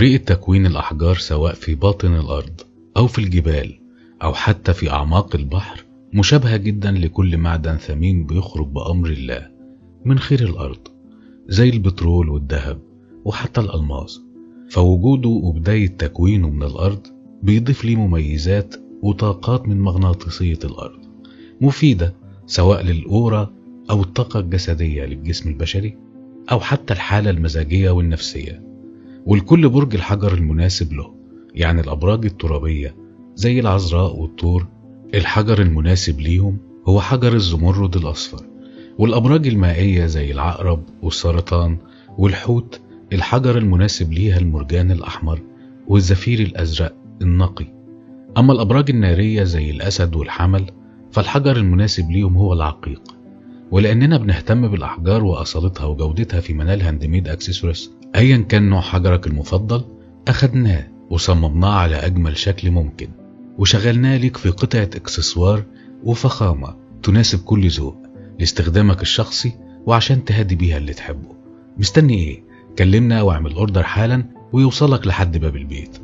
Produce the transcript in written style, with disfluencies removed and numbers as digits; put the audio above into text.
طريقة تكوين الأحجار سواء في باطن الأرض أو في الجبال أو حتى في أعماق البحر مشابهة جدا لكل معدن ثمين بيخرج بأمر الله من خير الأرض، زي البترول والذهب وحتى الألماس. فوجوده وبداية تكوينه من الأرض بيضيف ليه مميزات وطاقات من مغناطيسية الأرض مفيدة سواء للأورا أو الطاقة الجسدية للجسم البشري أو حتى الحالة المزاجية والنفسية. والكل برج الحجر المناسب له، يعني الأبراج الترابية زي العذراء والثور الحجر المناسب ليهم هو حجر الزمرد الأصفر، والأبراج المائية زي العقرب والسرطان والحوت الحجر المناسب ليها المرجان الأحمر والزفير الأزرق النقي. أما الأبراج النارية زي الأسد والحمل فالحجر المناسب ليهم هو العقيق. ولأننا بنهتم بالأحجار وأصالتها وجودتها في منال Handmade Accessories، أيا كان نوع حجرك المفضل أخدناه وصممناه على أجمل شكل ممكن وشغلناه لك في قطعة إكسسوار وفخامة تناسب كل ذوق لاستخدامك الشخصي وعشان تهدي بيها اللي تحبه. مستني إيه؟ كلمنا واعمل order حالا ويوصلك لحد باب البيت.